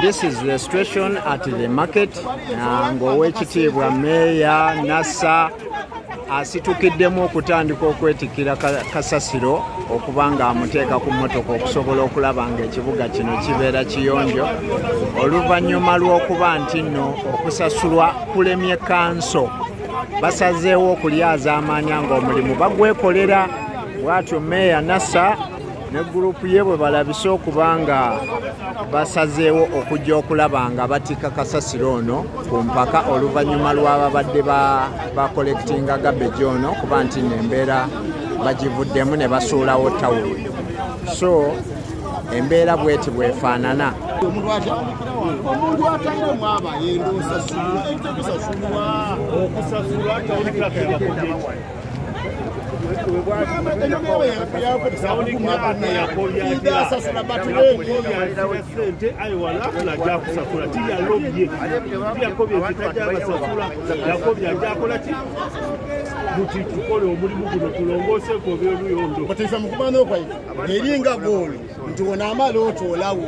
This is the situation at the market. Ng'owekitiibwa Meeya Nasa asitukiddemu okutandika okwetikkira kasasiro okuba nga amuteeka ku mmotoka okusobola okulaba ng'ekibuga kino kibeera kiyonjo, oluvannyuma lw'okuba nti nno okusasulwa kulemye kanso basazeewo okulyaza amaanya ng'omulimu bagwekolera. Bw'atyo Meeya Nasa ne gurupu ye bwe balabise okuba nga basazeewo okujja okulaba nga batikka kasasiro ono ku mpaka oluvannyuma lw'ababadde bakolekitinga garbage ono kuba nti embeera bagivuddemu ne basuulawo tawulo. So embeera bweti bwefaanana. Omuntu ataire mwaba yenda okusasula eringa goolo nti onaamala otoolawo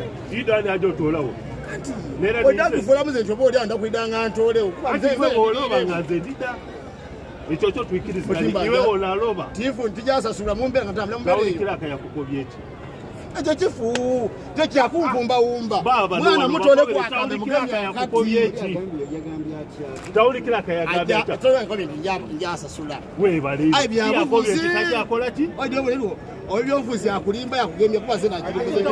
ekyo kyo tuikiriza iwe onaloba tifu ntijasasula mumbe nga tambula mumbe kiraka yakukobye eki ekyo kifu tekyakunvumbawumba mwana mutole kwakambe mugambye yakukobye eki tawuli kiraka yagambye ati njasasula webale ai byabufuzi tajakola ki ebyobufuzi akulimba yakugemya kuba ze nakutega.